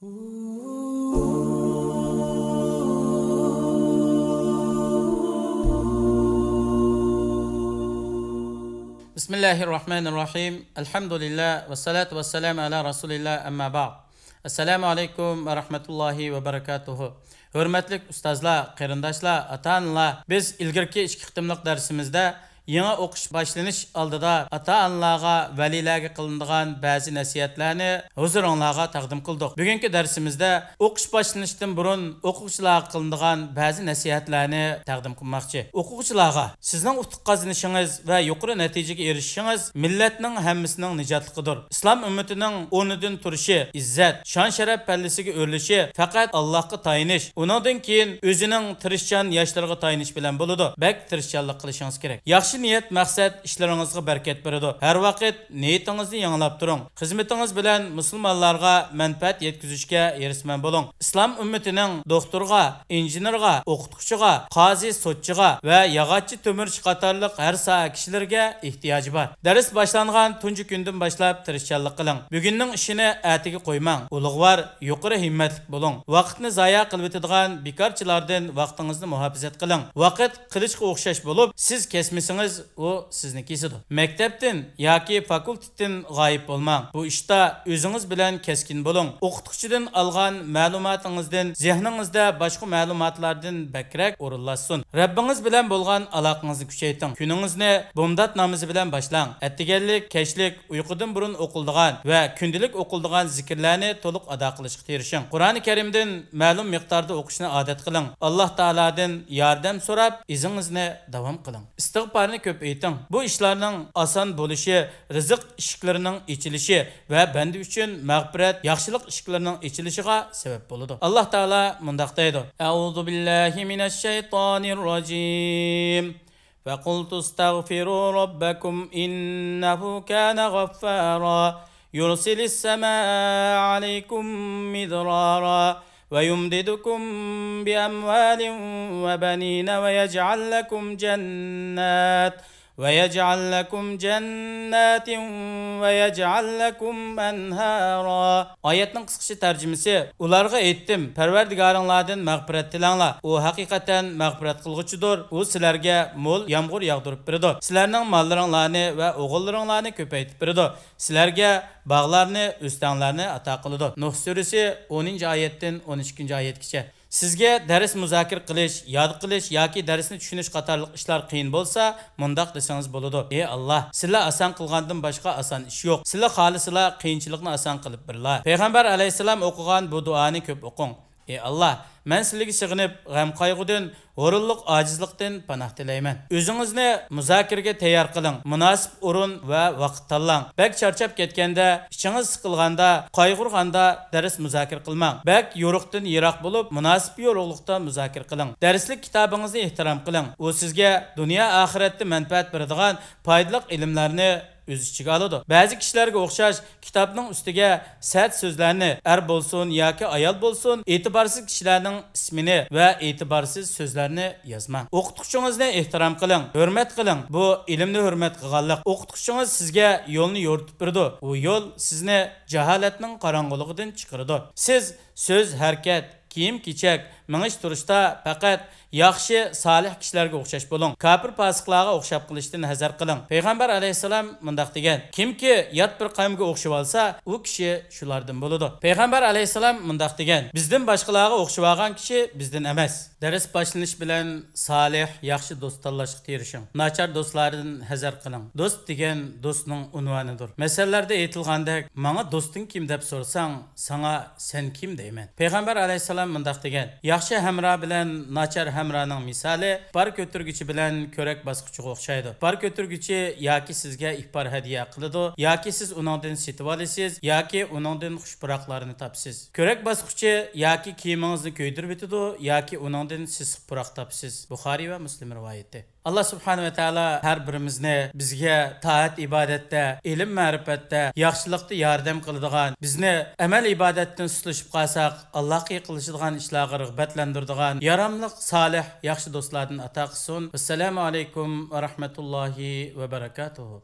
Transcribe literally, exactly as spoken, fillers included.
بسم الله الرحمن الرحيم. الحمد لله والصلاة والسلام على رسول الله، أما بعد. السلام عليكم ورحمة الله وبركاته. ھۆرمەتلىك ئۇستازلار، قېرىنداشلار، ئاتا-ئانىلار، بىز ئىلگىرىكى ئىككى قېتىملىق دەرسىمىزدە يېڭى ئوقۇش باشلىنىش ئالدىدا ئاتا-ئانىلارغا، ۋەلىلەرگە قىلىنىدىغان بەزى نەسىھەتلەرنى ھۇزۇرۇڭلارغا تەقدىم قىلدۇق. بۈگۈنكى دەرسىمىزدە ئوقۇش باشلىنىشتىن بۇرۇن ئوقۇغۇچىلارغا قىلىنىدىغان بەزى نەسىھەتلەرنى تەقدىم قىلماقچى. ئوقۇغۇچىلارغا، سىزنىڭ ئۇتۇق قازىنىشىڭىز ۋە يۇقىرى نەتىجىگە ئېرىشىشىڭىز مىللەتنىڭ ھەممىسىنىڭ نىجاتلىقىدۇر. ئىسلام ئۈممىتىنىڭ ئورنىدىن تۇرۇشى، ئىززەت، شان-شەرەپ پەللىسىگە ئۆرلىشى پەقەت ئاللاھقا تايىنىش، ئۇنىڭدىن كېيىن ئۆزىنىڭ تىرىشچان ياشلىرىغا تايىنىش بىلەن بولىدۇ. بەك تىرىشچانلىق قىلىشىڭىز كېرەك. ياخشى نىيەت، مەقسەت ئىشلىرىڭىزغا بەرىكەت بېرىدۇ. ھەر ۋاقىت نىيىتىڭىزنى يېڭىلاپ تۇرۇڭ. خىزمىتىڭىز بىلەن مۇسۇلمانلارغا مەنپەئەت يەتكۈزۈشكە ھېرىسمەن بولۇڭ. ئىسلام ئۈممىتىنىڭ دوختۇرغا، ئىنژېنېرغا، ئوقۇتقۇچىغا، قازى، سوتچىغا ۋە ياغاچچى، تۆمۈرچى قاتارلىق ھەر ساھە كىشىلىرىگە ئېھتىياجى بار. دەرس باشلانغان تۇنجى كۈندىن باشلاپ تىرىشچانلىق قىلىڭ. بۈگۈننىڭ ئىشىنى ئەتىگە قويماڭ. ئۇلۇغۋار، يۇقىرى ھىممەتلىك بولۇڭ. ۋاقىتنى زايە قىلىۋېتىدىغان بىكارچىلاردىن ۋاقتىڭىزنى مۇھاپىزەت قىلىڭ. ۋاقىت قىلىچقا ئوخشاش بولۇپ، سىز كەسمىسىڭىز، ئۇ سىزنى كېسىدۇ. مەكتەپتىن ياكى فاكۇلتېتتىن غايىب بولماڭ. بۇ ئىشتا ئۆزىڭىز بىلەن كەسكىن بولۇڭ. ئوقۇتقۇچىدىن ئالغان مەلۇماتىڭىزدىن زېھنىڭىزدە باشقا مەلۇماتلاردىن بەكرەك ئورۇنلاشسۇن. رەببىڭىز بىلەن بولغان ئالاقىڭىزنى كۈچەيتىڭ. كۈنىڭىزنى بومدات نامىزى بىلەن باشلاڭ. ئەتىگەنلىك، كەچلىك، ئۇيقۇدىن بۇرۇن ئوقۇلىدىغان ۋە كۈندىلىك ئوقۇلىدىغان زىكىرلەرنى تولۇق ئادا قىلىشقا تىرىشىڭ. قۇرئانى كەرىمدىن مەلۇم مىقداردا ئوقۇشنى ئادەت قىلىڭ. ئاللاھ تائالادىن ياردەم سوراپ، ئىزىڭىزنى داۋام قىلىڭ. ئىستىغپارنى كۆپ ئېيتىڭ. بۇ ئىشلارنىڭ ئاسان بولۇشى، رىزىق ئىشىكلىرىنىڭ ئېچىلىشى ۋە بەندە ئۈچۈن مەغپىرەت، ياخشىلىق ئىشىكلىرىنىڭ ئېچىلىشىغا سەۋەب بولىدۇ. ئاللاھ تائالا مۇنداق دەيدۇ: أعوذ بالله من الشيطان الرجيم. فقلت استغفروا ربكم إنه كان غفارا يرسل السماء عليكم مدرارا ويمددكم بأموال وبنين ويجعل لكم جنات ويجعل لكم جنات ويجعل لكم أنهارا. ئايەتنىڭ قىسقىچە تەرجىمىسى: ئۇلارغا ئېيتتىم، پەرۋەردىگارىڭلاردىن مەغپىرەت تىلەڭلار. ئۇ ھەقىقەتەن مەغپىرەت قىلغۇچىدۇر. ئۇ سىلەرگە مول يامغۇر ياغدۇرۇپ بېرىدۇ. سىلەرنىڭ ماللىرىڭلارنى ۋە ئوغۇللىرىڭلارنى كۆپەيتىپ بېرىدۇ. سىلەرگە باغلارنى، ئۆستەڭلەرنى ئاتا قىلىدۇ. نۇھ سۈرىسى، ئونىنچى ئايەتتىن ئون ئىككىنچى ئايەتكىچە. سىزگە دەرس مۇزاكىرە قىلىش، ياد قىلىش ياكى دەرسنى چۈشىنىش قاتارلىق ئىشلار قىيىن بولسا، مۇنداق دېسىڭىز بولىدۇ: ئى ئاللاھ، سىلە ئاسان قىلغاندىن باشقا ئاسان ئىش يوق. سىلە خالىسىلا قىيىنچىلىقنى ئاسان قىلىپ بېرىلا. پەيغەمبەر ئەلەيھىسسالام ئوقۇغان بۇ دۇئانى كۆپ ئوقۇڭ: ئى ئاللاھ، مەن سىلىگە سېغىنىپ، غەم-قايغۇدىن، ھۇرۇنلۇق، ئاجىزلىقتىن پاناھ تىلەيمەن. ئۆزىڭىزنى مۇزاكىرىگە تەييار قىلىڭ، مۇناسىپ ئورۇن ۋە ۋاقىت تاللاڭ. بەك چارچاپ كەتكەندە، ئىچىڭىز سىقىلغاندا، قايغۇرغاندا دەرس مۇزاكىرە قىلماڭ. بەك يورۇقتىن يىراق بولۇپ، مۇناسىپ يورۇقلۇقتا مۇزاكىرە قىلىڭ. دەرسلىك كىتابىڭىزنى ئېھتىرام قىلىڭ. ئۇ سىزگە دۇنيا ئاخىرەتتە مەنپەئەت بېرىدىغان پايدىلىق ئىلىملەرنى ئۆز ئىچىگە ئالىدۇ. بەزى كىشىلەرگە ئوخشاش كىتابنىڭ ئۈستىگە سەت سۆزلەرنى، ئەر بولسۇن ياكى ئايال بولسۇن، ئېتىبارسىز كىشىلەرنىڭ ئىسمىنى ۋە ئېتىبارسىز سۆزلەرنى يازماڭ. ئوقۇتقۇچىڭىزنى ئېھتىرام قىلىڭ، ھۆرمەت قىلىڭ. بۇ ئىلىمنى ھۆرمەت قىلغانلىق. ئوقۇتقۇچىڭىز سىزگە يولنى يورۇتۇپ بېرىدۇ. ئۇ يول سىزنى جاھالەتنىڭ قاراڭغۇلۇقىدىن چىقىرىدۇ. سىز سۆز، ھەرىكەت، كىيىم-كېچەك، مېڭىش-تۇرۇشتا پەقەت ياخشى، سالىھ كىشىلەرگە ئوخشاش بولۇڭ. كاپىر، پاسىقلارغا ئوخشاپ قېلىشتىن ھەزەر قىلىڭ. پەيغەمبەر ئەلەيھىسسالام مۇنداق دېگەن: كىمكى يات بىر قەۋمگە ئوخشىۋالسا، ئۇ كىشى شۇلاردىن بولىدۇ. پەيغەمبەر ئەلەيھىسسالام مۇنداق دېگەن: بىزدىن باشقىلارغا ئوخشىۋالغان كىشى بىزدىن ئەمەس. دەرس باشلىنىش بىلەن سالىھ، ياخشى دوست تاللاشقا تىرىشىڭ. ناچار دوستلاردىن ھەزەر قىلىڭ. دوست دېگەن دوستنىڭ ئۇنۋانىدۇر. مەسەللەردە ئېيتىلغاندەك، ماڭا دوستۇڭ كىم دەپ سورىساڭ، ساڭا سەن كىم دەيمەن. پەيغەمبەر ئەلەيھىسسالام مۇنداق دېگەن: ياخشى ھەمراھ بىلەن ناچار ھەمراھنىڭ مىسالى پار كۆتۈرگۈچى بىلەن كۆرەك باسقۇچىغا ئوخشايدۇ. پار كۆتۈرگۈچى ياكى سىزگە ئىپار ھەدىيە قىلىدۇ، ياكى سىز ئۇنىڭدىن سېتىۋالىسىز، ياكى ئۇنىڭدىن خۇش پۇراقلارنى تاپىسىز. كۆرەك باسقۇچى ياكى كىيىمىڭىزنى كۆيدۈرۈۋېتىدۇ، ياكى ئۇنىڭدىن سېسىق پۇراق تاپىسىز. بۇخارىي ۋە مۇسلىم رىۋايىتى. ئاللا سۇبھانە ۋە تائالا ھەر بىرىمىزنى بىزگە تائەت-ئىبادەتتە، ئىلىم-مەرىپەتتە، ياخشىلىقتا ياردەم قىلىدىغان، بىزنى ئەمەل-ئىبادەتتىن سۇسلىشىپ قالساق، ئاللاغا يېقىنلىشىدىغان ئىشلارغا رىغبەتلەندۈرىدىغان ياراملىق، سالىھ، ياخشى دوستلاردىن ئاتا قىلسۇن. ۋەسسالامۇ ئەلەيكۇم ۋە رەھمەتۇللاھى ۋە بەرەكاتۇھۇ.